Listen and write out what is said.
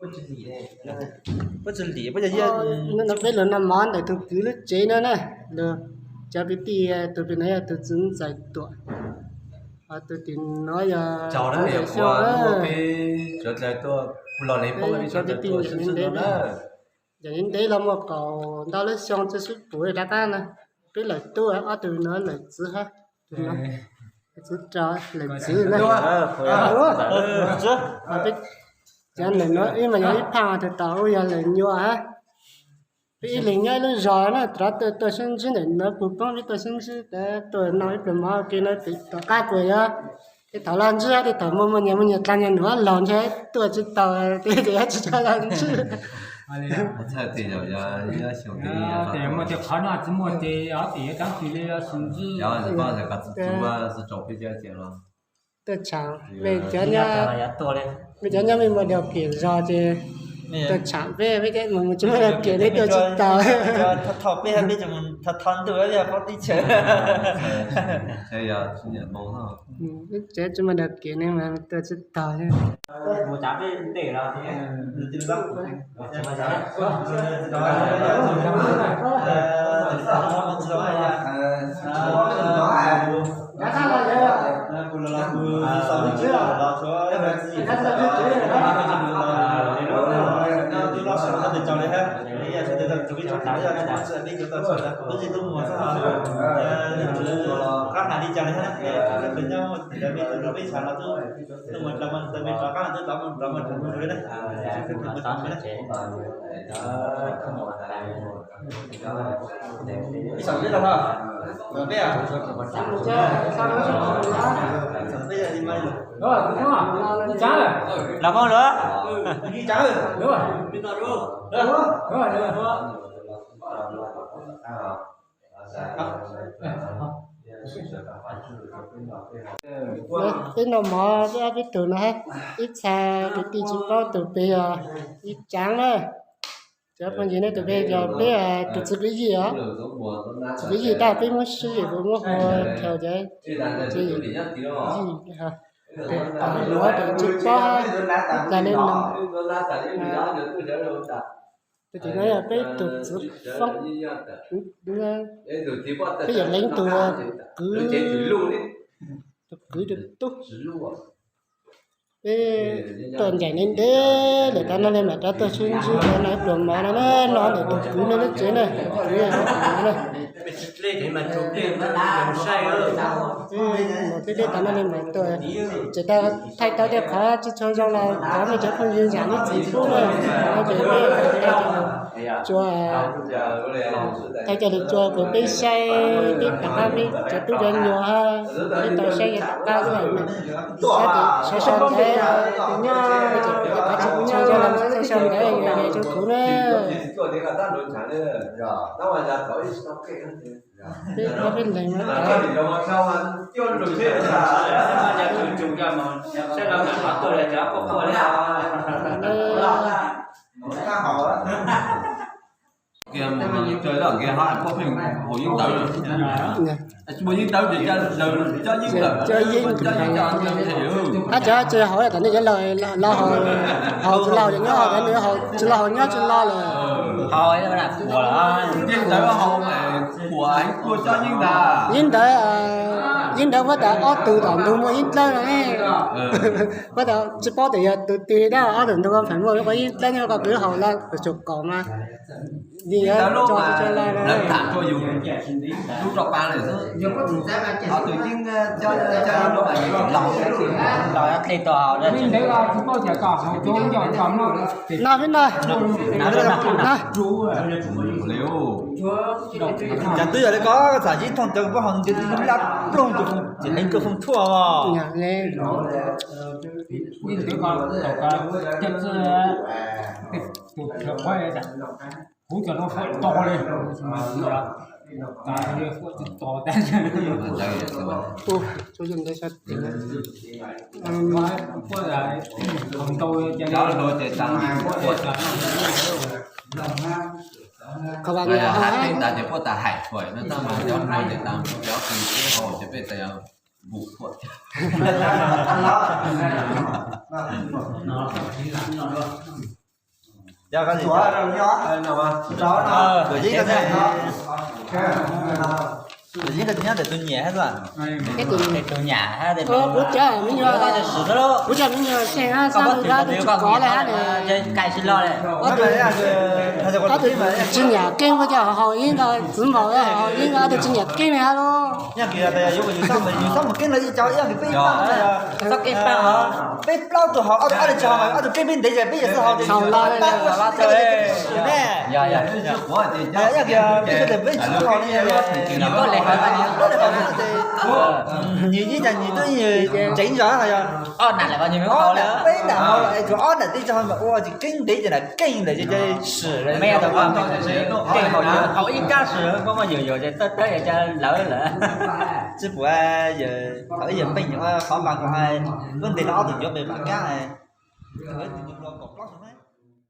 Puab tsi lim, puab yog, no peb lug noj mov ntawm tug kwv lub tsev no na, lug cov kwv tij, tug pem no yog tug txiv ntxawm Tuam, ho tug tim no yog txiv ntxawm Xyooj. Cov kwv tij ncaim ntev los muaj kaum ntau lub xyoo tsi sib pum rov qab na. Peb lawm tub, ob tug no lawm txiv hab, txiv rau lawm txiv na. Cov ntawm no ib mas yog ib phaaj tug tau ub yog lawm nyuas hab. Peb ib leeg nyob ib lub zog na, rov tuaj sib ntsib ntawm no puag poob peb tuaj sib ntsib, tuaj noj ib pluag mov ua ke no, tom qab puas yog tej thaum los ntsib, tej thaum muaj muaj nyias muaj nyias dlaag nyias num laug ntshe tuaj tsi tau, tej thaum tsi tau los ntsib. Muaj tej qhov no tsi muaj ces ob tim yuav tab sis li sim ntsib. Tuaj tshaam, mej cov nyob mej muaj điều kiện zog ces tuaj tshaam peb, peb cov mus tsi muaj điều kiện peb tuaj tsi tau. Tho peb, peb tho ntuj peb paub teb chaws. Tsev tsi muaj điều kiện ne mas tuaj tsi tau. Los Hmoob lawm. Peb noj mov peb ob peb tug no, ib txha kwv tij tsis paub tus pem yog ib tsaav na. Cov phooj ywg ne, tus pem yog peb tus txiv kwv yij os. Txiv kwv yij tab peb muab sib yim kuv muab hu chaw ces yij, tus pem luav tes tsis paub ib txha le no. Tus tim no yog peb tug txiv foob, peb yog leej tug kwv, tug kwv tug tub. Peb tuaj ncaim ntev ntev lawm, tav no ne mam rov tuaj sib ntsib rau no ib pluag mov no na, no ntawm tus kwv no lub tsev na, kwv no. Mus deb deb tav no ne mam tuaj, tseem tau thaij tau tej qhov tsis tshua zoo los thov mej cov phooj ywg zam lub txim pub na, ces peb tsuas thaij coj lug tsuas kuas peb saib peb tom qab peb cov tub cov nyuam, peb tau saib tom qab xwb. Saib tes sau sau ntawv, peb cov peb cov tsis tshua zoo los saib sau sau ntawv, yog zoo kuv na. Peb qhov peb leeg no. Kiag mus ncaws lawm, nkaus hauv yeeb ntawv. Tsis muaj yeeb ntawv ces coj yeeb, coj yeeb, coj yeeb. Hab cov tsis haus tam nej cov laus, laus haus, haus tsis laus nyob, nws haus tsis laus haus nyob tsis laus lawm. Yeeb ntawv haus, kuam heev, tuaj coj yeeb ntag. Yeeb ntawv, yeeb ntawv puab tas ob tug tom ntug muaj yeeb dlawb no ne. Puab tas tsis paub tias yog tus twg dab, ob tug ntug feem muaj yeeb dlawb nyob ko kwv haus los tsuas kaum mas. Yeeb ntawv lub mas lawv tham rua yus lub rau pa lawm xwb. Ob tug yeeb, coj yeeb lub mas yus laus, laus dlej tau haus. Yeeb ntawv tsis paub tias koj haus cov nco koj mloog. No, no. Cas twb yog li ko, txawm yeeb thooj cov puab haus ntiav laj ploog tus foom, tsis heev kawg foom tshuaj os. Kuv cov no fuam to li. Fuam tsis to. Puab tas, ces tas, puab tas, hais teb tas ces puab tas hais fuam no tab mas cov no ces tas cov kws teb hau ces peb tas yog npus fuam. Tuam yeeb ko tsis nyob ntawm tus nyiam hab xwb. Kuv cov me nyuam, kuv cov me nyuam xeem hab xab tus dab tus tsis kov le hab ne. Ob tug tsis nyiam keeb, kuv cov haus yeeb ko, txiv npaum haus yeeb ko, ob tug tsis nyiam keeb le hab lauj. Peb plaub tug haus, ob tug ob leeg tsis haus, ob tug keeb peb ntev ces peb yuav xwb haus. Nyias ib cas nyias twb ntseev zog yog ob nam peb nam haus los tsuas ob nam tib tsis haus mas ua tsis keeb ntev ces nam keej ntawm ces sim. Haus ib kab sim muaj muaj yuam yuam ces tawb tawb ces lawv lawm. Tsis pum, thaum ib yawg npeej qhov mas kuv hais, lub ntev no ob tug yuav pes pam kab, tus hlua kaum plaub xyoo